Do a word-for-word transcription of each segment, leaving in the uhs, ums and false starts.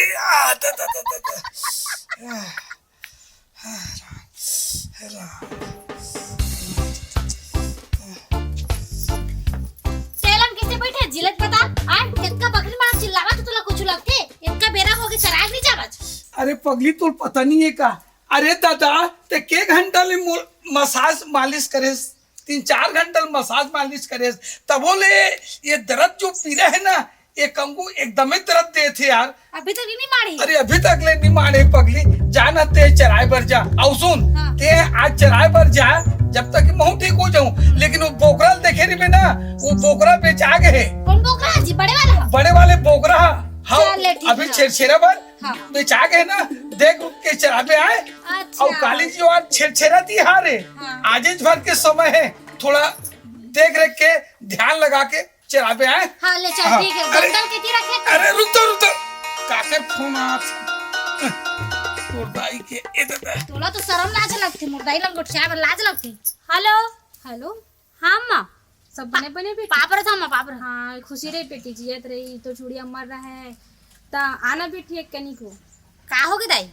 आ, दा, दा, दा, दा, दा। आ, आ, राम, राम। तेलन कइसे बइठे जिलत बता? आ, एतका बकरी मार चिल्लावा तो तोला कुछ लगथे? एतका बेरा होगे चराय नहीं जावत। अरे पगली, तोला पता नहीं है का? अरे दादा, ते के घंटा ले मोर मसाज मालिश करेस, तीन चार घंटा ले मसाज मालिश करेस, तबो ले ये दर्द जो पीरा है ना, ये कंगू एकदमे दर्द देथे यार। अभी तक नहीं माड़ी? अरे अभी तक ले नहीं माड़े पगली, जा ना ते चराय बर जा। अउ सुन, हाँ। ते आज चराय बर जा, जब तक कि महूं ठीक हो जाऊं। लेकिन वो बोकरा ल देखे रहिबे ना, वो बोकरा बेचा गे हे। कौन बोकरा जी? बड़े वाला? बड़े वाले बोकरा। हाँ, चल ले, ठीक अभी है। छेरछेरा बर हाँ। बेचा गे ना, देख के चराबे आए। अच्छा। अउ काली जी आज छेरछेरा तिहार है, हाँ। आजेच भर के समय है, थोड़ा देख रेख के ध्यान लगा के चराबे आए। हाँ, ले चल, हाँ। ठीक है। अरे, डंडल के ती रखे थे? अरे, रुक तो, रुक तो। काकर फोन आत? मोर दाई के, ए दादा। तोला तो शरम लाज लगथे, मोर दाई लंगोट से आए बर लाज लगथे। Hello, hello. हाँ, माँ। सब बने, बने बेटी? पाप रहा था, माँ, पाप रहा। हाँ, खुशी रही बेटी, जियत रही, तो चूड़ी अमर रहे। त आना बेटी, एक कनी को। का होगे दाई?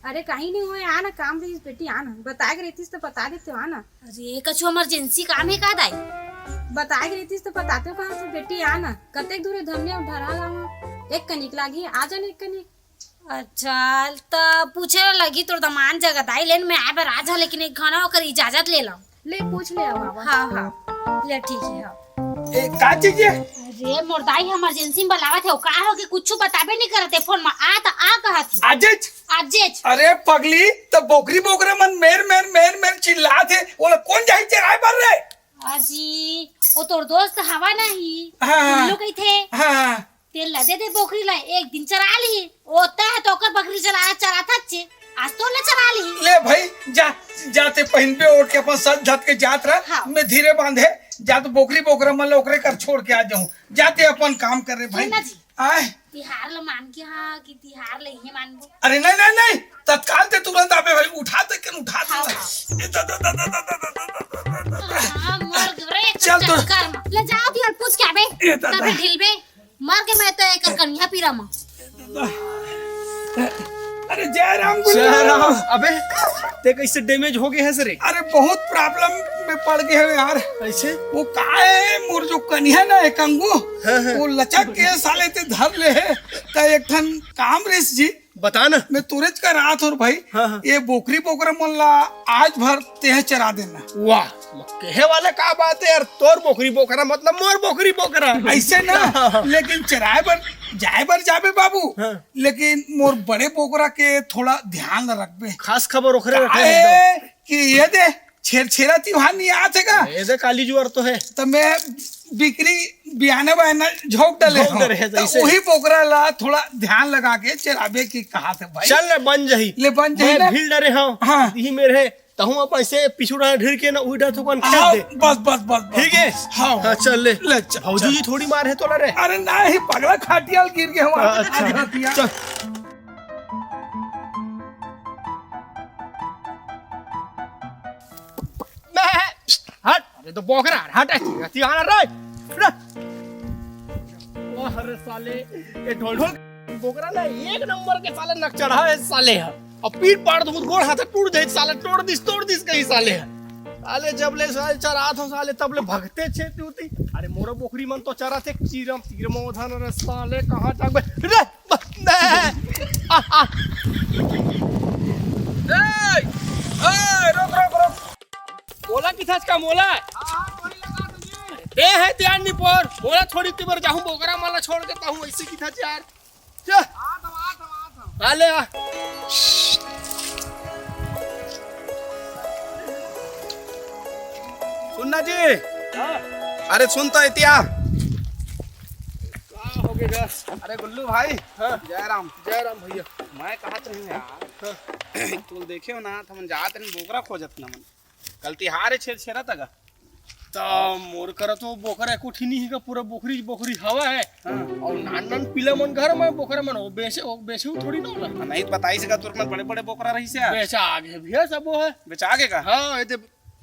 अरे, कहीं नहीं होए, आना, काम रहिस बेटी, आना। बताए के रहितिस तो बता देते हो, आना। अरे, कछु emergency काम है का दाई? बताए के रहितिस तो बताते हो कहाँ से बेटी, आना। कतेक दूर है धनिया भरा गाँव, एक कनिक लागी, आ जाना एक कनिक। अच्छा, त पूछे ला लगी तोर दमान जगह दाई, लेन मैं आए बर आ जा, लेकिन एक घना ओकर इजाजत ले ला। ले पूछ ले, आओ, आओ। हाँ, हाँ, ले ठीक है, हाँ। ए, का चीज है? अरे, मोर दाई emergency में बलावत है, का हो के कुछ बताबे नहीं करते फोन में, आ त आ कहत है। आजेच? आजेच। अरे पगली, त बोकरी बोकरा मन मेर, मेर, मेर, मेर चिल्लात है, ओला कौन जाही चराए बर रे? अजी, वो तोर दोस्त हवा नहीं, हाँ, हाँ। उल्लू कही थे। हाँ, हाँ। तेल ला दे दे बोकरी ला, एक दिन चरा ली। ओता है तो ओकर बकरी चला, चराथच हे। आज तो ले चरा ली। ले भाई, जा, जाते पहिनबे ओढ़ के अपन सज धत के जात रह। हाँ। मैं धीरे बांधे, जा तो बोकरी बोकरा मन ले ओकरे कर छोड़ के आ जाऊं। जाते अपन काम कर रे भाई। सुन ना जी। आए। तिहार ला मान के हाँ कि तिहार ला ही मानबो। अरे नहीं, नहीं, नहीं, तत्काल ते तुरंत आबे भाई, उठा दे के उठा दे। हाँ, हाँ। ए, दा, दा, दा। हाँ, मर गयो रे, चल तो। चक्कर में। ले जाओ, दियल पूछ के आबे। ए, दा, दा। तबे ढिलबे। मर के मैं तो एकर कनिया पीरा मा। अरे जय राम गुल्लू। जय राम। अबे, ते कैसे damage हो गए है रे? अरे बहुत problem में पड़ गए हो यार। कैसे? वो का है, मोर जो कनिया ना है कंगू, हाँ, हाँ। वो लचक के साले ते धर ले है। त एक ठन काम रेस जी, बता ना। मैं तुरेच का रात और भाई, हाँ, हाँ। ये बोकरी बोकरा मन ला आज भर तेह चरा देना। वाह, म-, कहे वाले का बात है यार, तोर बोकरी बोकरा मतलब मोर बोकरी बोकरा। ऐसे ना, हाँ, हाँ। लेकिन चराए बर, जाए बर जाबे बाबू, हाँ। लेकिन मोर बड़े बोकरा के थोड़ा ध्यान रखबे। खास खबर ओखरे रखे काहे एकदम। कि ये दे, छेरछेरा तिहार नहीं आत हे का? ए दे काली जुआर तो है। त मैं बिकरी बियाने बायना झोंक डले झोंक हूँ। डरे है, त जैसे। उही बोकरा ला थोड़ा ध्यान लगा के चराबे की कहा थे भाई। चल ले बन जही। ले बन जही मैं ना। भीड़ डरे हूँ। हाँ। यही मेरे है। तहूँ अब ऐसे पिछुड़ा ढीर के ना उही डर थोकन खेत हाँ, दे। बस, बस, बस, बस। ठीक है? हाँ। हाँ, चल ले। ले, चल, भौजी चल। जी थोड़ी मार है तोला रे। अरे नहीं, पगला खाटियाल गिर गए हमारे। अच्छा। आज रतिया। चल। हट, अरे तो बोकरा, हट, हट, हट, आना रे, रे। वाह रे साले, ये ढोल ढोल बोकरा ना एक नंबर के साले नक चढ़ा है साले है। अब पीट पाड़ दूँ, गोड़ हाथ टूट जाए साले, तोड़ दिस, तोड़ दिस कहीं साले है। साले जब ले साले चरात हो साले, तब ले भगते छे तू ती। अरे मोरो बोकरी मन तो चरा थे, चीरम तीरम ओधन रे साले, कहाँ जागबे रे? ब-, बे। आ, आ। ए, ए, रुक, रुक, रुक। मोला किथाच का मोला? हाँ, हाँ, वही लगा तुझे। ए है ध्यान नहीं पर। मोला थोड़ी ती बर जाहूँ बोकरा माला छोड़ के ताहूँ ऐसे किथाच यार। जा। आ, तो आ, तो आ, तो। आ ले आ। सुनना जी। हाँ। अरे सुन तो एतिया। का हो गया? अरे गुल्लू भाई। हाँ। जय राम। जय राम भैया। मैं कहत रही हूँ यार। हाँ। तुम देखे हो ना, तो मन जात रही बोकरा खोजत ना मन। कल तिहार है छेर छेरा तक। त मोर करा तो बोकरा एको ठी नहीं है, पूरा बोकरी बोकरी हवा है। हाँ। और नान नान पीला मन घर में बोकरा मन, वो बेचे, वो बेचे थोड़ी ना होला। नहीं तो बताई सका, तुरंत बड़े बड़े बोकरा रही से। बेचा आगे भैया सब वो है। बेचा आगे का? हाँ, ये दे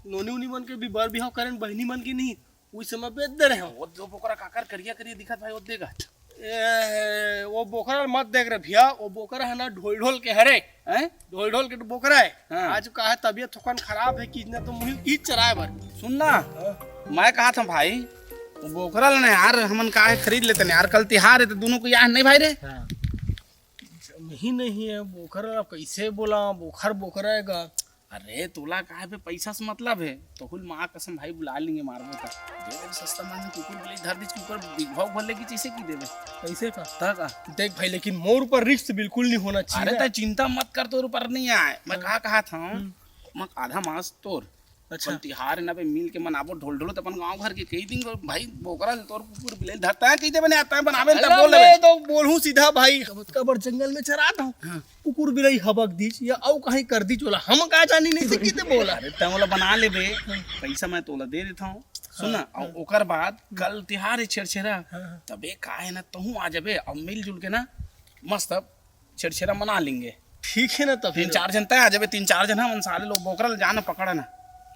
नोनी उनी मन के भी बर बिहाव करें, बहनी मन के नहीं। उस समय बेच दे रहे हो। वो दो बोकरा काकर करिया करिया दिखत भाई, वो देगा। ए, वो बोकरा ल मत देख रे भैया, वो बोकरा है ना ढोल ढोल के हरे, हैं? ढोल ढोल के तो बोकरा है। हाँ। आज का है तबीयत थोकन खराब है कि इतना तो मुहिल की चराए बर। सुन ना, हाँ। मैं कहा था भाई, वो बोकरा लेना यार, हमन का है खरीद लेते ना यार, कल तिहार है तो दोनों को यार नहीं भाई रे। हाँ। जम ही नहीं है बोकरा, अब कैसे बोला बोखर बोकरा है गा। अरे तोला काहे पे पैसा से मतलब है? तोहुल माँ कसम भाई बुला लेंगे मारबो त। दे दे सस्ता मन में कुकुर बिलाई धर दीच कुकुर बिघवा उघवा लेके जैसे की देवे। कैसे का? त का? देख भाई, लेकिन मोर ऊपर रिस्क बिल्कुल नहीं होना चाहिए अरे ना। त चिंता मत कर, तोर ऊपर नहीं आए। मैं हाँ। कहा कहा था हम्म। मैं आधा मास तोर अच्छा। कल तिहार है ना बे, मिल के मनाबो ढोल ढोल त अपन गांव घर के कही दिन भाई बोकरा ले तोर कुकुर बिलाई धरता है कही दे बने आता है बनावे त अरे बोल मैं देबे। तो बोलूं सीधा भाई, कतका बड़ जंगल में चरा था। हाँ। कुकुर बिलाई हबक दीच या अउ कहीं कर दीच, ओला हम का जानी नहीं से किते बोला। अरे तै ओला बना लेबे, पैसा मैं तोला दे देता हूँ। सुन ना, हाँ, अउ हाँ। ओकर बाद कल तिहार है छेरछेरा, हाँ, हाँ। तबे का है ना तहूँ आ जाबे, अब मिलजुल के ना मस्त अब छेरछेरा मना लेंगे। ठीक है ना तब तीन फिर। चार जन तय आ जाबे, तीन चार जन हम साले लोग बोकरा ले जाना पकड़ा ना।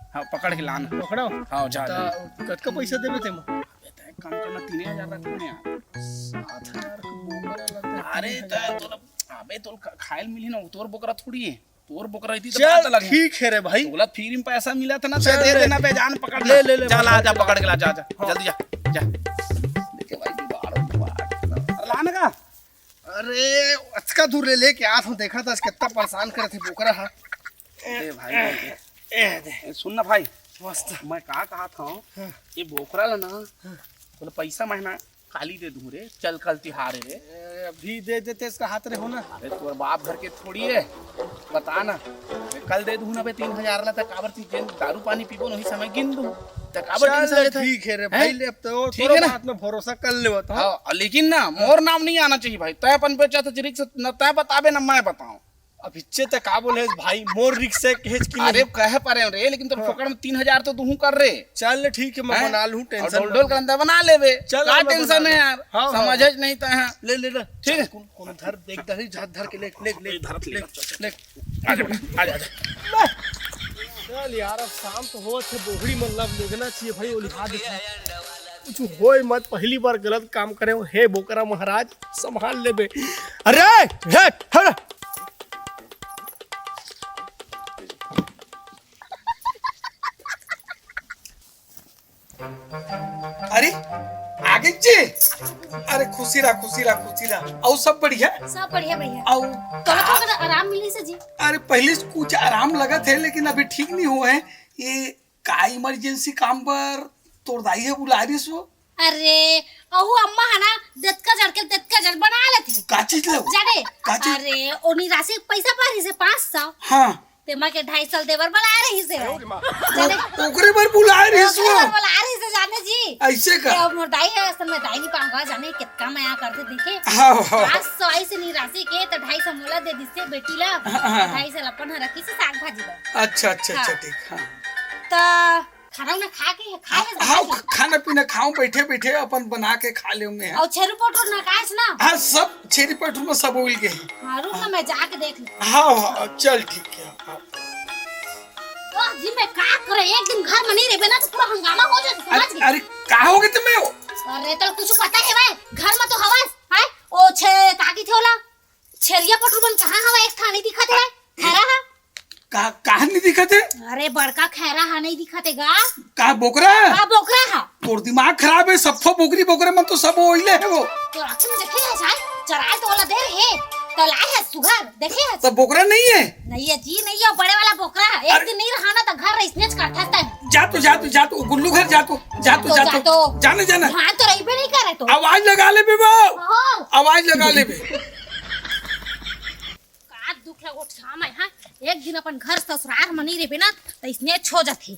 हाँ पकड़ के लाना। पकड़ो। हाँ जा जा। त कतका पैसा देबे तेमा? अबे तय काम करना तीन हजार रख लेने यार। सात हजार के बोकरा लगता है, अरे तीन हजार। तय तोला अबे तोल खायल मिली ना, तोर बोकरा थोड़ी है। तोर बोकरा इतनी तो चल बात अलग है। ठीक है रे भाई। तोला फ्री में पैसा मिला था ना, चल दे ले। देना बे जान पकड़ ले, ले, ले, चल आ जा पकड़ के ला, जा जा। हाँ। जल्दी जा। जा। देखे भाई जुगाड़ जुगाड़। अरे लाना का? अरे अचका दूर ले लेके आ था, देखा था कितना परेशान करे थे बोकरा हा। ए भाई ए, दे। ए, सुन ना भाई। मस्त। मैं का कहा था हाँ। ये बोकरा ला ना हाँ। बोले पैसा महीना काली दे दूं रे, चल कल तिहार है रे। ए, अभी दे देते इसका हाथ रे हो ना। अरे तोर बाप घर के थोड़ी है, बता ना। कल दे दूं ना बे तीन हजार ला, त काबर चीज जेन दारू पानी पीबो नहीं समय गिन दूं। त काबर चल टेंशन लेता है? ठीक है रे हैं? भाई, ले अब तो ठीक तोरा है ना? बात में भरोसा कर लेवत हूँ। हाँ, लेकिन ना मोर नाम नहीं आना चाहिए भाई। तय अपन बेचा तो रिक्स न तय बताबे ना मैं बताऊं। अब इच्चे तक का बोले भाई, मोर रिक्स है कहेच कि अरे नहीं? कहे पारे रे, लेकिन तोर हाँ। फोकट में तीन हजार तो दूहू कर रे। चल ठीक है, मैं हैं? बना लूँ, और टेंशन ढोल मत ढोल ले। करंदा बना लेबे। चल, का मैं टेंशन बना है लूँ। यार? हाँ, हाँ, समझ हाँ। नहीं तो है। ले, ले, ले। ठीक है। कौन, कौन धर, देख, धर, हाथ धर के ले, ले, ले, ए, धर ले, ले, ले। आ जा, आ जा, आ जा। चल यार, अब शाम तो हो, अच्छे बोहड़ी मन लब लेगना चाहिए भाई, ओली हाथ दिखा। कुछ होय मत, पहली बार गलत काम करे हो, हे बोकरा महाराज, संभाल लेबे। अरे, हे, हट। अरे, आगे जी। अरे, खुशी रहा, खुशी रहा, खुशी रहा। अउ सब बढ़िया? सब बढ़िया, बढ़िया। अउ तोला का थोड़ा आराम मिली से जी? अरे, पहले से कुछ आराम लगत है, लेकिन अभी ठीक नहीं हुआ है। ये का इमरजेंसी काम बर तोर दाई ह बुलाय रिहिस वो? अरे, अहू अम्मा ह ना, जतका जड़ के ततका जड़ बना लेथे। का चीज ले? जाने? का चीज? अरे, ओनी राशि के पैसा पा रहिस हे पाँच सौ। हाँ। तेमा के ढाई सौ देबर बला रहिस हे। जाने? ओ-, ओकरे बर बुलाय रिहिस ओकरे वो? बर बला रहिस हे, जाने जी। ऐसे का? ए, अब मोर दाई हे, असल में दाई नहीं पाऊंगा, जाने कितना मया करथे देखे। हाँ, हाँ। पाँच सौ आइस हे नी राशि के, त ढाई सौ मोला दे दिस हे बेटी ला। हाँ, हाँ। ढाई सौ ला अपन ह रखिस हे साग भाजी बर। अच्छा, अच्छा, अच्छा, हाँ। ठीक, हाँ। त खाना उना खा के, खा के हाँ, बैठ ख-, खाना पीना खाऊं, बैठे बैठे अपन बना के खा ले होंगे। और छेरू पटरू ना खाएस ना? हाँ, सब छेरी पटरू में सब उल गए हैं। हाँ, रुक ना, मैं जाके देख लूँ। हाँ, हाँ, चल ठीक है। हाँ। वाह जी, मैं का करे, एक दिन घर में नहीं रहबे ना तो पूरा हंगामा हो जाए, समझ अरे, गए? अरे, का हो गए तुम्हें? अरे, तो कुछ पता है भाई, घर में तो हवस, है? ओ छे, का की थे ओला? छेरिया पटरू मन कहाँ हवा? एक ठानी दिखत है, खैरा हा? का, कहाँ नहीं दिखत है? अरे बड़का खैरा हा नहीं दिखत है गा? का बोकरा? का बोकरा हा? तोर दिमाग खराब है, सब ठो बोकरी बोकरे मन तो सब ओइले है वो। तो रात में देखे है साल, चराए तो वाला देर है, तो लाए है सुघर, देखे है? तो बोकरा नहीं है? नहीं है जी, नहीं है, बड़े वाला बोकरा है। एक अरे दिन नहीं रहा ना तो घर इसने करता था। जा तो, जा तो, जा तो, गुल्लू घर जा तो, जा तो, तो, जा जा तो। तो। जाने, जाने। हाँ, तो रहिबे नहीं करे तो। आवाज लगा ले बे वो। हाँ। आवाज लगा ले बे। का दुख है उठा मैं, हाँ? एक दिन अपन घर ससुराल में नहीं रहबे ना, तो इसने छो जाथे।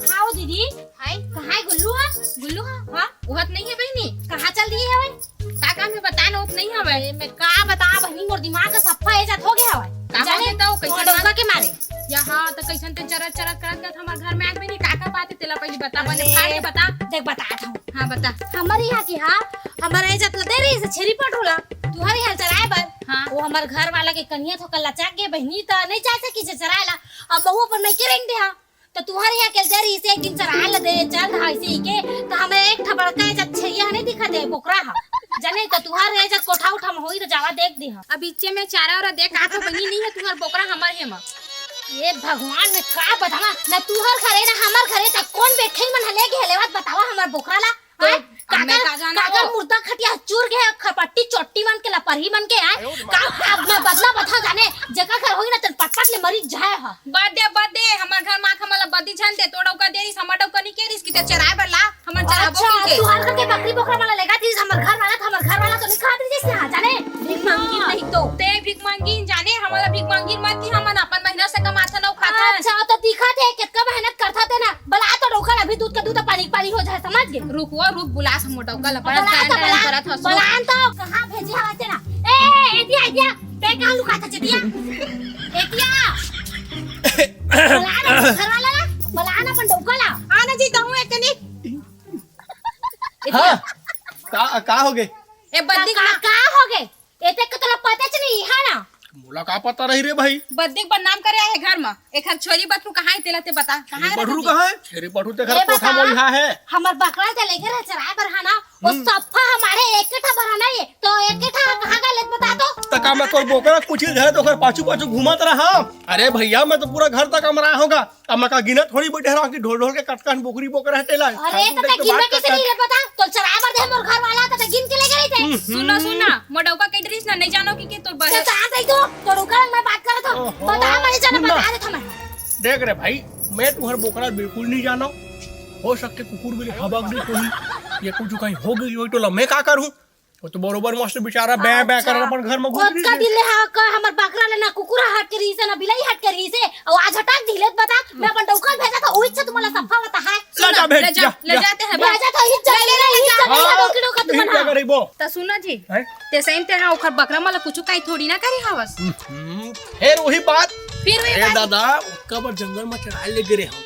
हाँ दीदी। हाय। कहाँ है गुल्लू हा? गुल्लू हा? हाँ? उहत नहीं है बहनी। कहाँ चल दिए है भाई? का काम है बता ना, उहत नहीं है भाई। मैं का बता बहनी, मोर दिमाग का सप्पा ए जात हो गया है। का जाने हो गया तो कैसे तोर डौका के मारे। या हाँ, तो कैसन ते चरत चरत करत करत हमार घर में आत बहनी, का का बात है तेला पहले बता, पहले अरे, फाड़ के बता। देख बता था। हाँ बता। हमारे यहाँ की हाँ, हमारे इज्जत ला दे रही से छेरी पटरू ला, तुम्हारे यहाँ चराए बर। हाँ। वो हमारे घर वाला के कनिया थोका लचक गए बहनी, तो नहीं चाह सकी से चराए ला। अब बहू अपन मैं के रेंग दे हाँ। त तुंहर इहाँ के ल दे रहिस, एक दिन चरा ल दे, चल रहा इसे ही के, त हमें एक ठा बड़का ए जत छेरिया ह नहीं दिखत हे, बोकरा ह। जने त तुंहर ए जत कोठा उठा म होई त जावा देख दिहा। अब इच्चे में चारा वारा दे, का तो बनी नहीं है तुंहर बोकरा हमर हे म। ए भगवान, मैं का बतावा, न तुंहर घरे न हमर घरे, त कोन बेठई मन ह लेगे हे लेवत बतावा हमर बोकरा ला। तो हैं? अब मैं काकर, का जाना काकर हो? मुर्दा खटिया चूर गे हे, खपट्टी चोट्टी मन के, लपरही मन के, हैं? का अब मैं बदला बता जाने, जेकर घर होई ना, तेन पटपट ले मरी जाए ह। बद दे, बद दे, हमर घर माँ के हमला बदी झन दे, तोर डौका दे रिस, हमर डौका नहीं के रिस, कि ते चराए बर ला, हमन चराबो अच्छा, की के। तुंहर घर के बकरी बोकरा वाला लेगा दिस, हमर घर वाला, हमर घर वाला तो नहीं खा दिस, यहाँ जाने, भीख मांगी नहीं तो। ते भीख मांगी जाने, हमला भीख मांगी मत कि हमन अपन मेहनत से कमाथन अउ खाथन। अच्छा, तो दिखत हे, कितना मेहनत करथा ते ना, बला तो डौका ला, अभी दूध का दूध पानी पानी हो जाए, समझ गे? रुक वो, रुक, बुला समो डौका ला, बड़ा बला तो, बला, करत हस। बला तो, कहाँ भेजे हवस ते ना? ए, ए, एतिया, एतिया, ते कहाँ लुकाथा चेतिया? एतिया। बला ना, घर वाला ला, बला ना अपन डौका ला। आना जी, तहूँ एक कनी। एतिया। हाँ, का, का हो गे? ए, बद्दी का, का, का हो गे? एते के तोला पता च नहीं है ना? मोला का पता रही रे भाई? बद्दी के बदनाम करे आहे घर म। एखर छोरी बटरू कहाँ है तेला ते बता। कहाँ है बटरू बद्दी? कहाँ है? छेरी बटरू ते ए घर कोठा बता, मोल इहाँ है। हमर बकरा ते लेगे रहे चराए बर हाना। वो हम्म। सप्पा हमारे एक ठा बर हाना ये। तो एक ठा कहाँ गे ले बता तो? त का मैं तोर बोकरा कुछ ही घर तो ओकर पाछू पाछू घूमत रहा। अरे भैया मैं तो पूरा घर तक अमरा होगा। अब मैं का गिना थोड़ी बइठे रहा कि ढोल ढोल के कतका बोकरी बोकरा हे तेला। अरे, त तैं गिन के कइसे नहीं ले पता? तोर चराए बर दे मोर घर वाला, त तैं गिन के ले गे रहिते। हम्म। सुना, सुना, मोर डौका कह डरिस ना, नहीं जानो कि, कि तोर बहन। त जान दे तो, तोर डौका मैं बात करत हूँ। ओहो, बता, मैं जाना सुन ना। बता देत हूँ मैं। देख रे भाई, मैं तुंहर बोकरा बिल्कुल नहीं जानो। हो सके कुकुर बिल्ली हबक दे कोई, ये कुछ कहीं हो गई हो तो ला मैं का करूँ? वो तो बरोबर मस्त बेचारा बै बै अच्छा। करत अपन घर में घुस ओतका रहिस हे। दिन ले हा का हमर बकरा ले ना कुकुर हट के रहिस हे, ना बिलाई हट के रहिस हे, अउ आज हटा के दिले त बता, मैं अपन डौका भेजा था, ओही से तुम्हारा सफा होता है। ले जा, भेज, ले जा, जा, ले जा। जाते हैं, ले बस। जा तो इही ले, ले, ले, ले, ले जा। हाँ, डौकी डौका इही तुमन जगह हा। रहिबो। त सुना जी, हैं? ते सही ते हा ओखर बकरा मन ला कुछु काई थोड़ी ना करे हवस। हम्म, फिर वही बात। फिर वही ए बात। दादा, ओतका बर जंगल में चराए ले गे रहे हम।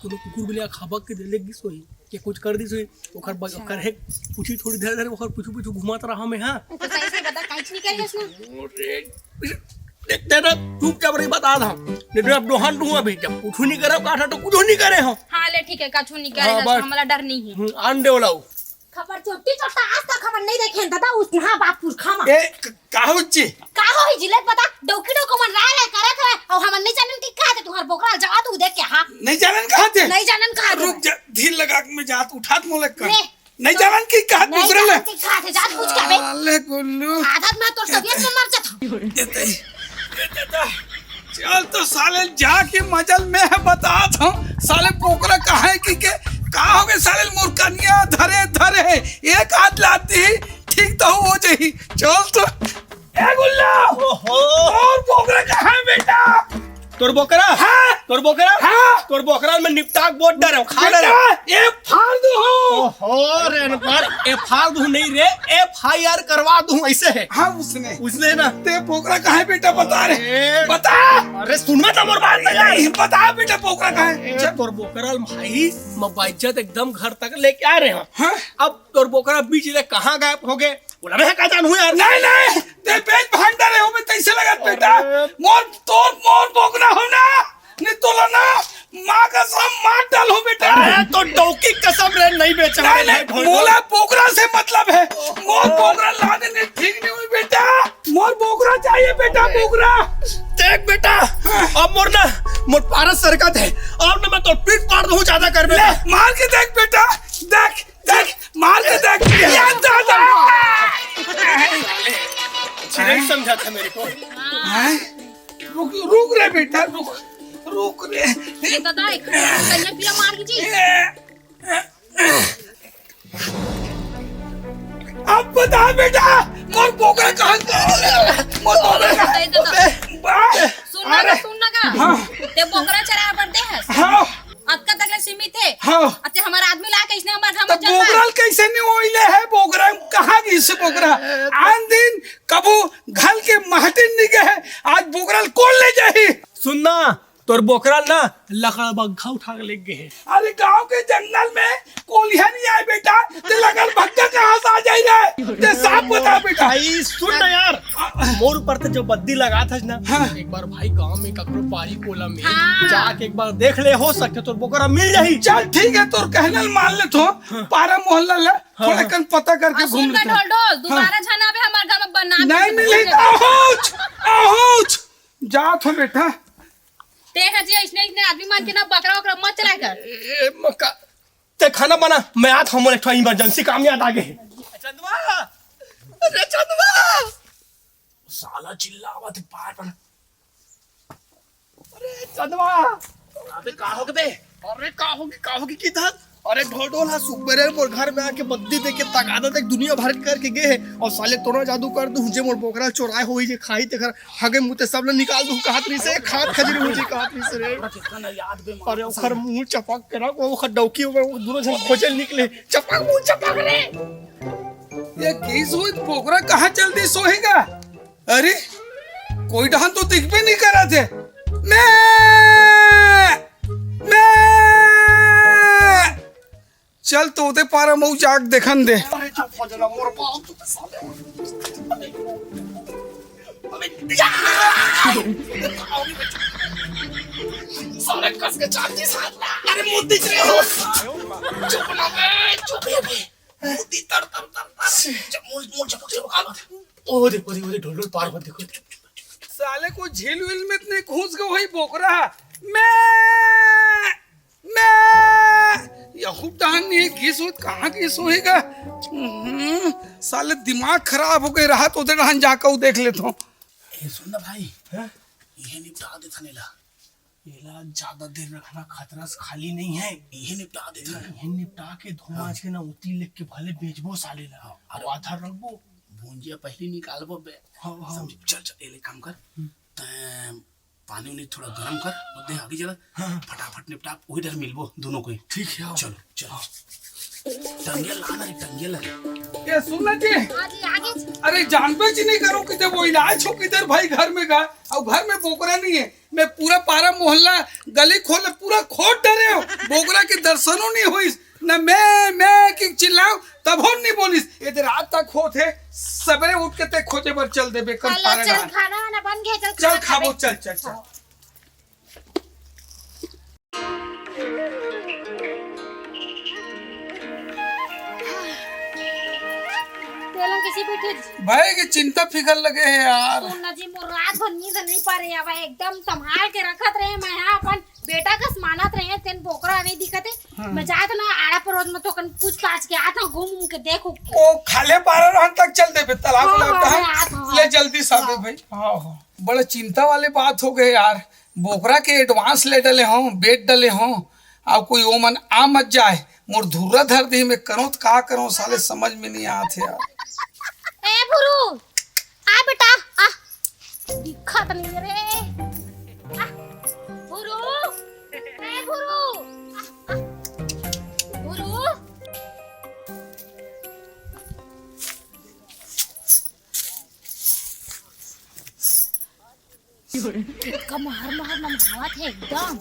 कोनो कुकुर बिल्ली खाबक के दे ले गिस होही। के कुछ कर दिस होही, ओखर ब-, अच्छा। ओखर हे पूछी थोड़ी देर धरे, ओखर पूछू पूछू घुमात रहा मैं, हाँ। तो सही से बता, काहीच नहीं करिस ना। अरे, देख, तेरा चुपचाप रही, बता दा। नहीं तो अब डोहन दूँ अभी, जब कुछ नहीं करे, कहा था तो कुछ नहीं करे हो। हाँ, ले ठीक है, कछु नहीं करे, हाँ, बस। हमला डर नहीं है। हम्म, आन दे ओला। खबर चोट्टी चोट्टा आज तक हमन नहीं देखे दादा, उसना बाप पुरखा मा। ए, क-, का हो जी? का होही जिलेत बता, डौकी डौको मन राय राय करत हवय, अउ हमन नहीं जानन कि का ते तुंहर बोकरा जवा तू देख के, हाँ। नहीं जानन कहा थे? नहीं जानन कहा थे। रुक जा, धीर लगा के मैं जात उठात मोले कर। ले। नहीं जानन कि कहा नहीं दूसरे ले। जानन कि कहा थे, जात पूछ के आबे। साले गुल्लू। आदत में तोर तबियत में मर जात। देते ही, देते ही। चल तो साले जाके मजल में बतात हूँ, साले बोकरा कहाँ है कि के, का हो गए साले मोर कनिया धरे धरे, एक हाथ लाती ही, ठीक तो हो जाही। चल तो, ए गुल्ला, ओहो। मोर बोकरा कहाँ है बेटा? तोर बोकरा? हाँ। तोर बोकरा? हाँ। तोर बोकरा मैं निपटा के बोट डरे हूँ, खा डरे हूँ। बेटा, ए फाड़ दो हो। ओहो, रे अनपढ़, ए फाड़ दूँ नहीं रे, एफ आई आर करवा दूँ, ऐसे है। हाँ, उसने। उसने ना। ते बोकरा कहाँ है बेटा, बता रे। ए, बता। अरे सुन मत मोर बात पहले। नहीं, बता बेटा, बोकरा कहाँ है? ए, तोर बोकरा ल भाई, मैं बाइज्जत एकदम घर तक लेके आ रहे हैं। हाँ? अब तोर बोकरा बीच ले कहाँ गायब हो गए? बोला, मैं का जानू यार। नहीं, नहीं, ते बेच भांडा रहे हो, मैं तैसे लगा बेटा। अरे। मोर, तोर, मोर बोकरा हो ना, नहीं तोला ना, माँ कसम मार डालो बेटा। अरे, तो डौकी कसम रे, नहीं बेचे नहीं, हमारे नहीं, भाई ढोल। मोला बोकरा से मतलब है, मोर बोकरा लाने नहीं ठीक नहीं हुई बेटा, मोर बोकरा चाहिए बेटा, बोकरा। देख बेटा, हाँ। अब मोर ना, मोर पारस सरकत है, अब ना मैं तो पीट पाड़ दूँ ज्यादा कर ले, बेटा। मार के देख बेटा, देख, देख, मार के देख, या दादा। नहीं समझा था मेरे को। हाँ? रुक, रुक रे बेटा, रुक, रुक रे। ये दादा, एक कन्या पीला मार कीजिए। अब बता बेटा, मोर बोकरा कहाँ, मोर बोकरा कहाँ? दे, दे, दे। बा-, सुन ना अरे, का, सुन ना का। हाँ। ते बोकरा चराए बर दे हस। हाँ। अतका तक ले सीमित है। हाँ। अते हमारा आदमी ला के इसने हमारे घर तो में चल बोकरा कैसे नहीं होइले है? बोकरा कहाँ गिस बोकरा? आन दिन कबू घल के महटिन नहीं गए, आज बोकरा कौन ले जाही? सुन ना, तोर बोकरा ना लकड़बग्घा उठा के लेके गे हे। अरे गांव के जंगल में कोलिहा नहीं आए बेटा, ते लकड़बग्घा कहां से आ जाई रे? ते साफ बता बेटा। भाई सुन ना यार, मोर ऊपर ते जो बद्दी लगाथस ना, हाँ। एक बार भाई गांव में ककरो पारी कोला में हाँ। जाके एक बार देख ले, हो सकथे तोर बोकरा मिल जाही। चल ठीक है, तोर कहना ल मान लेथों, हाँ। पारा मोहल्ला ला हाँ, थोड़ा हाँ। कन पता करके अउ घूम सुन ना लेथों। ढोल ढोल, हाँ। दोबारा झन आबे हमर गांव में बन्ना नहीं मिलही तो। आहुच, आहुच। जात हों बेटा। ते ह जी अइसने, अइसने आदमी मन के ना बकरा वकरा मत चलाए कर। ए, मक्का, ते खाना बना, मैं आत हों, मोर एक ठो emergency काम याद आ गे हे। चंदवा, अरे चंदवा, साला चिल्लावत हे बार बार। अरे चंदवा, अबे का हो गे बे? अरे का होगे, का होगे किधर? अरे ढोलढोल हा सुबेरे मोर घर में आके बद्दी देके तगादा देख दुनिया भर करके गे हे अउ साले टोना जादू कर दूं जे मोर बोकरा चोराए होही जे खाही तेखर हगे मुते सब ल निकाल दूं कहत रहिसे, खात खजरी मुझे कहत रहिसे रे। अरे ओखर मुंह चपक के ना, ओखर डौकी ओखर दुनों झन खोजे निकले, चपक मुंह चपक रे। ये की सोई बोकरा कहां चल दी सोहेगा? अरे कोई डहन तो दिखबे नहीं करा थे। मैं, मैं, चल तो ओदे पारा मऊ जाग देखन दे। अरे चुप हो जा ना, मोर बाप, तू तो साले। अबे, अबे, या! साले कस के चांदी साथ ना। अरे मुंह दिख रहे हो। चुप ना बे, चुप है बे। मुंह दी तर, तर, तर, तर। चुप, मुंह, मुंह चपक, चपक, आ बात। ओ दे, ओ दे, ओ दे, ढोल, ढोल, पार मत देखो। चुप, चुप, चुप, चुप। साले को झील वील में इतने घुस गए वही बोकरा। मैं मैं यहू डहन नहीं गिस होत, कहाँ गिस होही गा? हम्म, साले दिमाग खराब हो गए रहा तो ओदे डहन जाकर वो देख लेथों। ए, सुन ना भाई, हाँ? इहे निपटा देथन एला। एला ज्यादा देर रखना खतरा से खाली नहीं है। इहे निपटा देथन। इहे निपटा के धुआं हाँ। के ना उती लेके भले बेचबो साले ला। हाँ, अरे अउ आधा रखबो। भुंजिया पहले निकालबो बे। हाँ, हाँ। समझ, चल, चल, एले काम कर। हम्म। तैं पानी उनी थोड़ा गरम कर, ओदे आगी जला, हाँ, हाँ। फटाफट निपटा, वही डर मिलबो दोनों कोई। ठीक है, आओ। चलो, चलो। हाँ। टंगिया ला ना रे, टंगिया ला। ए, सुन ना जी। हाँ जी, आगे जी। अरे, जानबे जी नहीं करो किधर वो इलाज हो किधर भाई घर में का, अउ घर में बोकरा नहीं है। मैं पूरा पारा मोहल्ला, गली खोल, पूरा खोद डरे हों, बोकरा के दर्शनो नहीं होइस। ना मैं, मैं कि चिल्लाओं, तभो नहीं बोलिस। ये दे रात तक होत हे, सबेरे उठ के ते खोजे बर चल देबे, कल हाँ, ला, पारा चल, डाल। खाना वाना बन गया, चल, चल, खाना खा खाबो, ले। चल, चल, चल। हाँ। तेलन कैसे बैठे जी? भाई के चिंता फिकर लगे हे यार। सुन ना जी, मोर रात भर नींद नहीं पा रहे, अब एकदम संभाल के रखत रहे मैं, हाँ, अपन बेटा कस मानत रहे, तेन बोकरा नहीं दिखत हे। हाँ। मैं जात ना आड़ा परोज में तो कन पूछ पाछ के आत हूँ, घूम घूम के देख उख के। ओ खाल्हे पारा रहन तक चल देबे, तालाब हाँ, उलाब हाँ, तहाँ। मैं आत हूँ, ले हाँ। जल्दी साबे हाँ। भाई। हाँ, हाँ। बड़ा चिंता वाली बात हो गई यार। बोकरा के advance ले डले हों, बेच डले हों, अउ कोई ओमन आ मत जाए, मोर धुर्रा धर दी, मैं करों त का करों, साले समझ में नहीं आत हे यार। ए भुरू, आ बेटा, आ। दिखत नहीं रे। आ, भुरू, ए भुरू, आ, आ, भुरू। इतका मार मार नमहावत हे एकदम।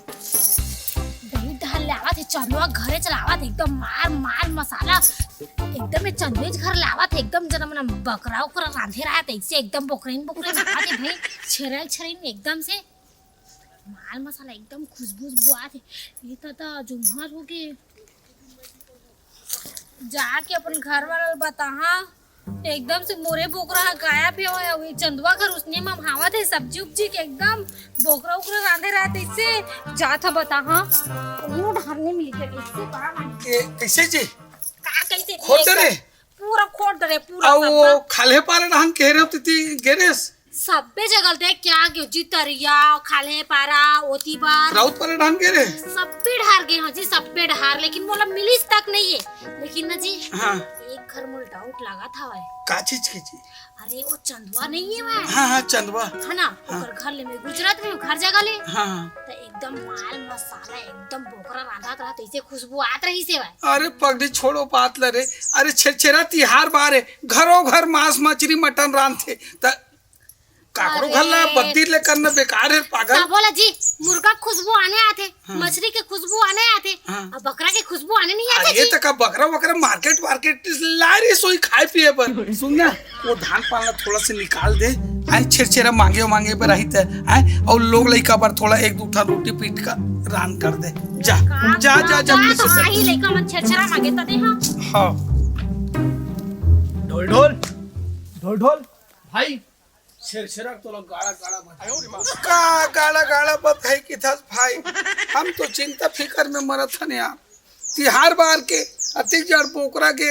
दही डाल ले आवत हे, चंदवा घरे चलावत हे एकदम मार मार मसाला। एकदम ये चंदवेज घर लावत हे एकदम, जना मन बकरा उकरा रांधे रहत हे, ऐसे एकदम बोकरइन बोकरइन आवत हे भाई, छेरल छेरल एकदम से। माल मसाला एकदम खुशबू खुशबू आत हे। ये तो, तो जुम्हर हो गे। जाके अपन घर वाला ल बताहा, एकदम से मोरे बोकरा ह गायब हे, अउ ये चंदवा घर उसने ममहावत हे सब्जी उब्जी के, एकदम बोकरा उकरा रांधे रहत हे, इससे जात ह बताहा। कोनो ढार नहीं मिली के, इससे बड़ा मांगे। ए, कैसे जी? का कैसे जी? खोद डरे? पूरा खोद डरे, पूरा अउ सब वो बा। खाल्हे पारा डहन कह रहे हो, तिती गेरेस? सब्बे जगह देख के आ गयो जी, तरिया, खाल्हे पारा, ओती बार। राउत पारा डहन गे रे? सब्बे डहर गे हंव जी, सब्बे डहर, लेकिन मोला मिलिस तक नहीं हे। लेकिन ना जी, हाँ। एक घर मोला doubt लागत हवय। का चीज के जी? अरे, वो चंदवा नहीं हे वह? हाँ, हाँ, चंदवा। है ना? हाँ। ओकर घर ले मैं गुजरत रहे हंव, घर जगह ले। हाँ, हाँ। त एकदम माल मसाला, एकदम बोकरा रांधत रहत, ऐसे खुशबू आत रहिस हे वह। अरे, पगड़ी छोड़ो बात ला रे। अरे, छेरछेरा तिहार बार हे, घरो घर मांस मछरी मटन रांधथे। त काकरो घर ला अरे। बत्ती ले करना बेकार हे पागल। का बोला जी, मुर्गा के खुशबू आने आथे, हाँ। मछली के खुशबू आने आथे, हाँ। अब बकरा के खुशबू आने नहीं आथे अरे जी। त का बकरा वकरा मार्केट वार्केट ला रही सोई खाए पिए बर। सुन ना, वो धान पान ला थोड़ा से निकाल दे, आए छेरछेरा मांगे मांगे बर रही त, आए और लोग लइका बर थोड़ा एक दू ठा रोटी पीट का रान कर दे। जा, का जा, जा, जा, का पीछे से। आही लइका मन छेरछेरा मांगे त दे, हाँ। हाँ। ढोल ढोल, ढोल ढोल, भाई, छेरछेरा तोला गाड़ा गाड़ा बधाई। का गाड़ा गाड़ा बधाई किथस भाई? हम तो चिंता फिकर में मरत हन यार। तिहार बार के अतिक जड़ बोकरा के।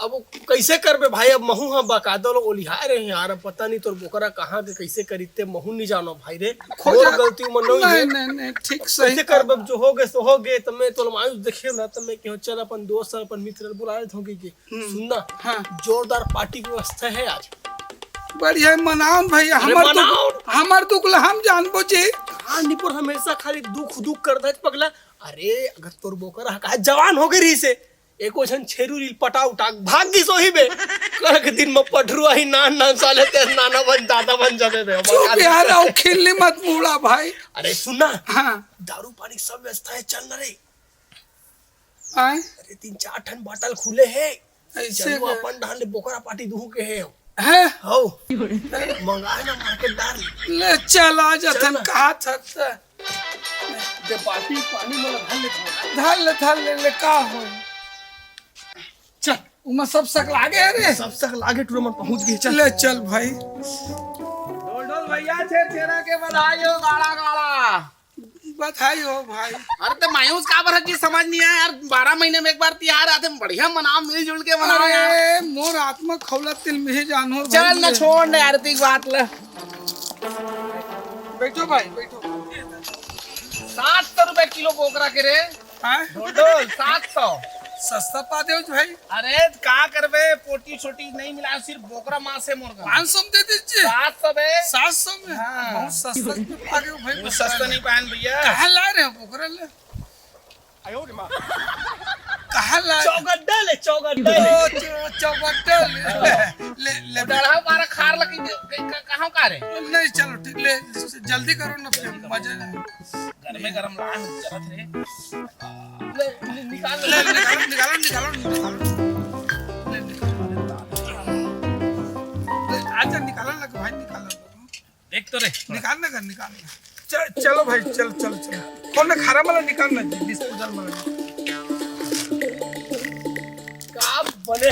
अब कइसे करबे भाई? अब महू ह बकादो लो ओलिहाय रहे यार। अब पता नहीं तोर बोकरा कहाँ के कइसे करीते, महू नहीं जानो भाई रे। खोजा। मोर गलती उमर नहीं नहीं, है। नहीं, नहीं, ठीक सही कइसे करबे? अब जो हो गए सो हो गए, त मैं तोला मायूस देखे ना, त मैं कहो चल अपन दोस्त अपन मित्र बुला लेत होगी के। हम्म। सुनना, हाँ। जोरदार पार्टी व्यवस्था है आज। बढ़िया मनाओ भैया, अरे हमर मनाओ। दुख, हमर दुख ला हम जानबो जी। कहानीपुर हमेशा खाली दुख दुख करता है पगला। अरे अगर तोर बोकरा का जवान हो गई रही से, एको झन छेरू रील पटा उटा भाग गई सोही बे। कल के दिन में पठरुआ ही नान नान साले ते नाना बन दादा बन जाबे बे। चुप यार, आओ खिल्ली मत मुड़ा भाई। अरे सुनना, हाँ। दारू पानी सब व्यवस्था है, चल ना रे। आए? अरे तीन चार ठन बाटल खुले हे। ऐसे चलो का? अपन डहान ले बोकरा पार्टी दुहू के हे। हैं? हौ। मंगाए ना मार्केट डाल। ले चल आ जाथन चल। कहा था त। दे बाल्टी पानी मोला धर ले था। धर ले, धर ले, ले का हो? चल, उमा सब सक लागे हे रे। सब सक लागे टूरा मन पहुंच गए, चल। ले चल भाई। ढोल ढोल भैया छेरछेरा के बधाई हो, गाड़ा गाड़ा। बधाई हो भाई। अरे त मायूस काबर हस जी, समझ नहीं आया यार। बारह महीने में एक बार तिहार आथे, बढ़िया मनाओ, मिलजुल के मनाओ यार। अरे मोर आत्मा खौला तिल में ही जानवर चल भाई ना, ये। छोड़ ना यार, तीक बात ला। बैठो भाई, बैठो। सात सौ रुपए किलो बोकरा के रे। हाँ? ढोल ढोल, सात सौ। सस्ता पा दे भाई। अरे, का करबे, पोटी छोटी नहीं मिला, सिर्फ बोकरा मांस है मोर घर। पाँच सौ में दे दीजिए। सात सौ बे। सात सौ में? हाँ। बहुत सस्ता में पा गए भाई वो बोकरा। सस्ता नहीं पायन भैया। कहाँ ला रहे हो बोकरा ले? कहाँ ला रहे? चौगड्डा ले, चौगड्डा ले। ओ, चौ-, चौगड्डा ले। ले, ले, वो डढ़ा मारा खार लगी, क-, क-, कहाँ का रे? नहीं, चलो, ठीक, ले, जल्दी करो ना, फिर मजा आए। गरमे गरम लाए हो, जरा थे। ले, नि-, निकाल ले, ले। निकालो, निकालो, निकालो, निकालो। ले, निकालो। ले, आजा, निकालन लग भाई, निकालन लग। देख तो रे। निकाल ना कर, निकाल ना। च-, चलो भाई, चल, चल, चल। कौन ना खारा वाला निकाल ना जी, डिस्पोजल वाला। का बने?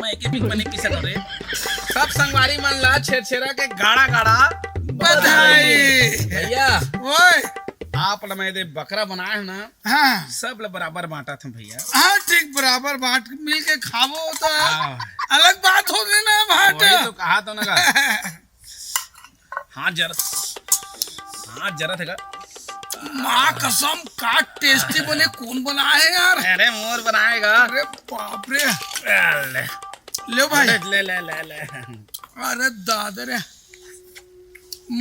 मैं एक एक बने पीछे करे। सब संगवारी मन ला छेरछेरा के गाड़ा गाड़ा बधाई। भैया, ओए। आप ला मैं दे बकरा बनाए है ना, हाँ। सब ला बराबर बांटा था भैया। हाँ, ठीक बराबर बांट के मिल के खाबो तो हाँ। अलग बात होगी ना बांट। वही तो कहा तो ना का। हाँ जरा, हाँ जरा थे का। माँ कसम का टेस्टी बने, कौन बनाए है यार? अरे मोर बनाएगा। अरे बाप रे। ले। ले भाई। ले, ले, ले, ले, ले। अरे दादा रे,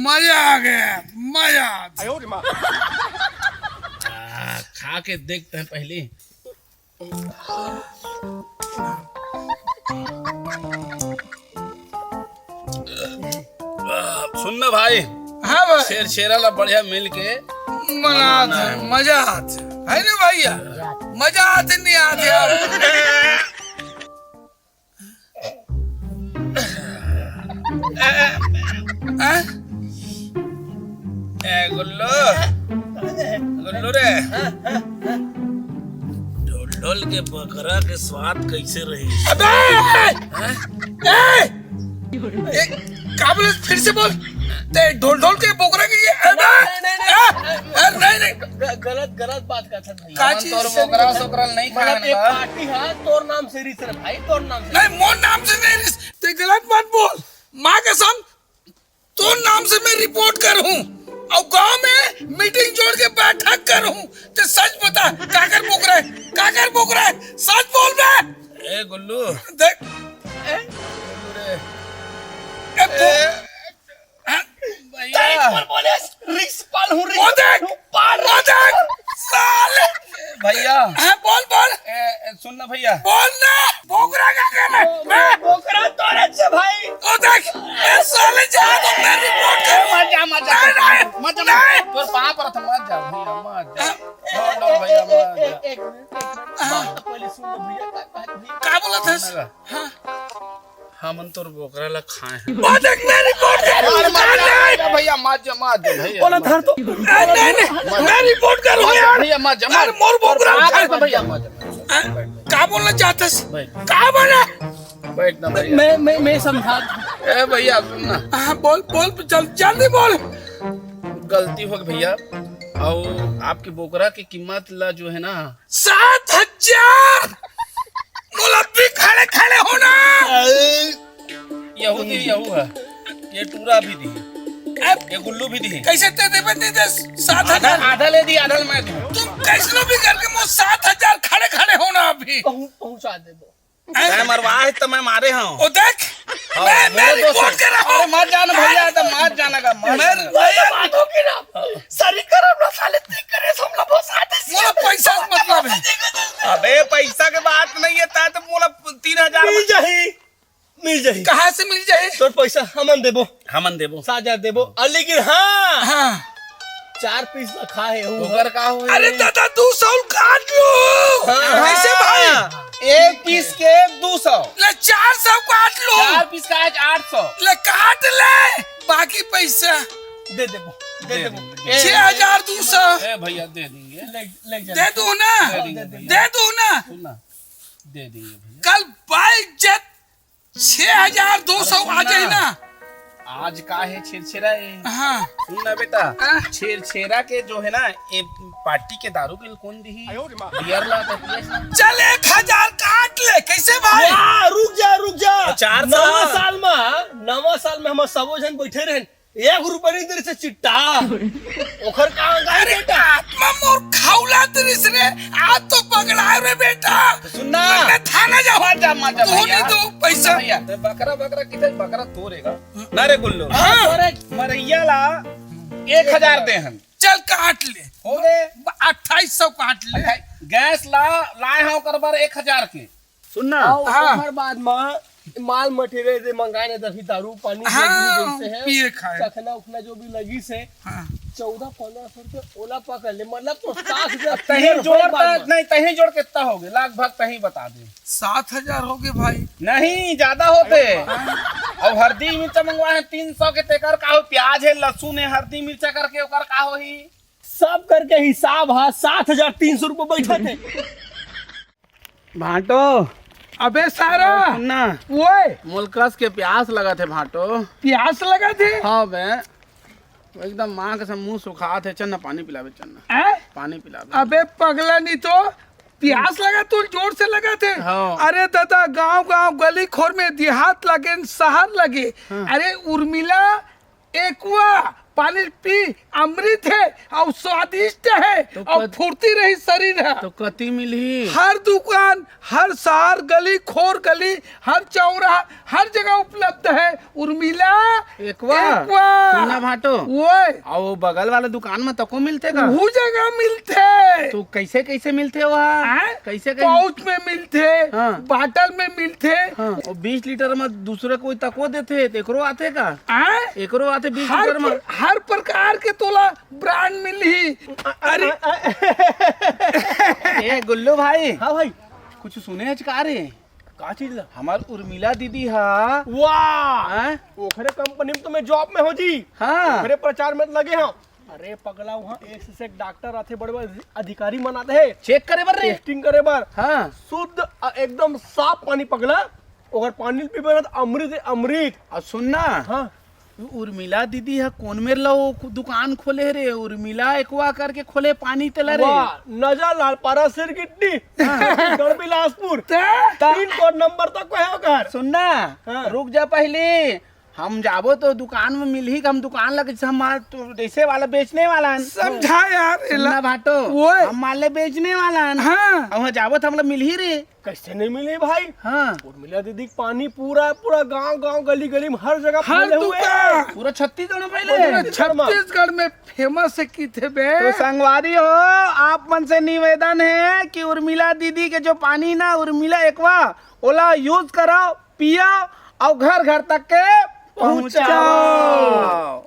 मजा आ गया, मजा आ गया। आ, खा के देखते हैं पहले। सुन ना भाई, हाँ भाई। छेरछेरा ला बढ़िया मिल के मना मनाना थे, है। मजा आथे, है ना भैया? मजा आथे, नहीं आथे आप? हैं? ए, गुल्लू। गुल्लू रे। ढोल ढोल के बकरा के स्वाद कैसे रही? अबे! हैं? ए! ए, का बोले? फिर से बोल। ते ढोल ढोल के बोकरा के ये, ए, नहीं, नहीं, नहीं, ए, नहीं। ए, नहीं, नहीं। ग-, गलत, गलत बात करथस भैया। का चीज तोर से बोकरा नहीं? सोकरा नहीं मतलब खाए ये ना। पार्टी हाँ तोर नाम से रिस रे भाई, तोर नाम से। नहीं, मोर नाम से नहीं रिस। ते गलत मत बोल। माँ कसम, तोर नाम से मैं रिपोर्ट करहूँ और गांव में मीटिंग जोड़ के बैठक करहूँ। ते सच बता, काकर बोकरा है? काकर बोकरा है? सच बोल बे। ए गुल्लू। देख। ए? गुल्लू रे। ए, बो-, ए, हाँ? भैया। तैं पर बोले, रिस पाल हूँ, रिस वो देख, पाल। वो देख, साले। भैया। हाँ, बोल, बोल। ए, ए, सुन ना भैया। बोल ना, बोकरा का कहना है? बो-, बो-, बोकरा तोरे हमन तोर बोकरा ला खाए हन। वो देख, मैं रिपोर्ट कर रहा हूँ, अरे, मत जा, जान मत ले। जा भैया, मत जा, मत जा भैया, ओला मत धर जा। तो। ए, नहीं, नहीं, मैं रिपोर्ट कर रहा हूँ, मत जा यार। भैया, मत जा, अरे, मत। मोर बोकरा अरे, उठा। मत जा, भैया, मत जा। हैं? का बोलना चाहते हैं? भाई। का बोला? बैठ ना भैया। मैं, मैं, मैं समझा दूँ। ए भैया, सुन ना। हाँ, बोल, बोल, जल-, जल्दी बोल। गलती हो गई भैया, अउ आपके बोकरा की कीमत ला जो है ना, सात हजार। मोला भी खड़े खड़े होना। यहू दी, यहू है, ये टूरा भी दी, अब ये गुल्लू भी दी। कैसे ते देबे नहीं दे सात हजार? आधा, आधा ले दी, आधा मैं दूँ। तुम कैसनो भी करके मोर सात हजार खड़े खड़े होना अभी। पहुं-, पहुंचा देबो। हैं? मैं मरवा है तो मैं मारे हूँ। ओ देख, हाँ, मैं, मैं मेरे दोस्त रिपोर्ट हैं। कर रहा हूँ। अरे मत जाना भैया, तो मत जाना का, मत मैं जाना। भैया बात होगी ना, सरी करब ना साले, ती करे हम लोग बहुत साथ ही मोला पैसा से मतलब है। अबे पैसा के बात नहीं है, ता तो मोला तीन हजार मिल जाही, मिल जाही। कहाँ से मिल जाही? तोर पैसा हमन देबो। हमन देबो। साजा देबो। आ, लेकिन हाँ, हाँ। चार पीस ला खा है वो। ओकर का होए? अरे दादा, दू सौ काट लो। हाँ। कैसे भाई? एक पीस के दू सौ। ले, चार सौ काट लो। चार पीस का आज आठ सौ। ले, काट ले, बाकी पैसा दे देबो, दे दे देबो। देंगे। छह हजार दू सौ। ए भैया, दे देंगे। ले, ले जा। दे दो ना। दे देंगे भैया। दे दो ना। सुन ना, दे देंगे भैया। कल बाइज्जत छह हजार दो सौ आ जाए ना। आज का है छेरछेरा है? हाँ। सुन ना बेटा, हाँ। छेरछेरा के जो है ना, ये पार्टी के दारू बिल कौन दिही? बियर ला तो पिए। चल, एक हजार काट ले, कैसे भाई? वाह, रुक जा, रुक जा। चार सौ। नवा साल में, नवा साल में हम सबो झन बैठे रहे, एक रुपया नहीं दे रहे से चिट्टा। ओखर का अंगाई अरे बेटा? आत्मा मोर खौला दृश्य रे, आज तो पगला रे बेटा। सुन ना। मैं थाना जाऊँ। मत जा, मत जा तू भैया। नहीं दो पैसा। भैया, ते बकरा, बकरा किधर बकरा तोरेगा? ना रे गुल्लू। हाँ। मरैया ला एक हजार दे हन। चल काट ले। हो गए। अट्ठाईस सौ काट ले। गैस ला, लाए हैं ओकर बर एक हजार के। सुन ना। अउ हाँ। ओकर बाद म माल मटेरियल दे मंगाए ने दही दारू पानी जो भी हाँ, जैसे है, पिए खाए। चखना उखना जो भी लगी से, हाँ। चौदह पन्द्रह सौ रुपये ओला पकड़ ले, मतलब तो सात हजार तहीं क्लियर जोड़ होए बाद त-, म। नहीं, तहीं जोड़ कितना हो गए? लगभग तहीं बता दे। सात हजार हो गए भाई। नहीं, ज्यादा होते। अरे हाँ। अब हरदी मिर्चा मंगवाए हैं तीन सौ के, तेकर का हो? प्याज है, लहसुन है, हरदी मिर्चा करके ओकर का होही? सब करके हिसाब हा सात हजार तीन सौ रुपये बैठत हे। भांटो। अबे सारा। सुन ना। ओए। मोला कस के प्यास लगत हे भांटो। प्यास लगत हे? हाँ बे। एकदम माँ कसम मुंह सुखात हे। चल ना पानी पिलाबे, चल ना। हैं? पानी पिलाबे। अबे पगला नहीं तो प्यास लगत हे, जोर से लगत हे। हाँ। अरे दादा, गांव गांव गली खोर में देहात लगे, शहर लगे। हाँ। अरे उर्मिला एक्वा पानी पी, अमृत हे अउ स्वादिष्ट हे तो अउ कत-, फुर्ती रही शरीर हे। तो कति मिलही? हर दुकान, हर शहर, गली खोर गली, हर चौराहा, हर जगह उपलब्ध हे उर्मिला एक्वा। एक्वा। सुन ना भांटो। ओए। अउ वो बगल वाला दुकान में तको मिलथे का? वो जगह मिलथे। तो कैसे, कैसे मिलथे वहाँ? आय? कैसे, कैसे? पाउच में मिलथे, हाँ। बाटल में मिलथे। हाँ, वो बीस लीटर में दूसरे कोई तको देथे, तो एकरो आथे का? आय? एकरो आथे बीस हर लीटर में। प्र-, हर प्रकार के तोला ब्रांड मिलही। अरे। ए, गुल्लू भाई। हाँ भाई। कुछ सुने हच का रे? का चीज ला? हमार उर्मिला दीदी हा। वाह! हैं? ओखरे कंपनी में तो मैं जॉब में हो जी। हाँ। ओखरे प्रचार में लगे हो। अरे पगला, वहाँ एक से एक डॉक्टर आथे, बड़े बड़े अधिकारी मन आथे। चेक करे बर रे? टेस्टिंग करे बर। हाँ। शुद्ध, अ, एकदम साफ पानी पगला। ओकर पानी पीबे ना त अमृत हे, अमृत। अउ सुन ना। हाँ। उ-, उर्मिला दीदी ह कोन मेर ला वो खु-, दुकान खोले रे, उर्मिला एक्वा करके खोले पानी तेला रे। वाह, नजर लाल पारा सिर गिट्टी, हाँ। छत्तीसगढ़ बिलासपुर। त? पिन कोड नंबर तक को है ओकर। सुन ना, हाँ। रुक जा पहले, हम जाबो तो दुकान में मिलही, हम दुकान लगे से हम तो जैसे वाला बेचने वाला हन। समझा यार, सुन ना एला। भाटो, ओए। हम माले बेचने वाला हन। हाँ। अब वहाँ जाबो तो हमला मिलही रे। कैसे नहीं मिली भाई? हाँ। उर्मिला दीदी के पानी पूरा, पूरा गांव, गांव, गली, गली में हर जगह हर फैले हुए दुकान। हैं। पूरा छत्तीसगढ़ में फैले पूरा हैं। छत्तीसगढ़ में। छत्तीसगढ़ में फेमस है किथे बे? तो संगवारी हो, आप मन से निवेदन है कि उर्मिला दीदी के जो पानी ना, उर्मिला एक्वा, ओला यूज करो, पियो और घर घर तक के पहुंचाओ। पहुंचाओ।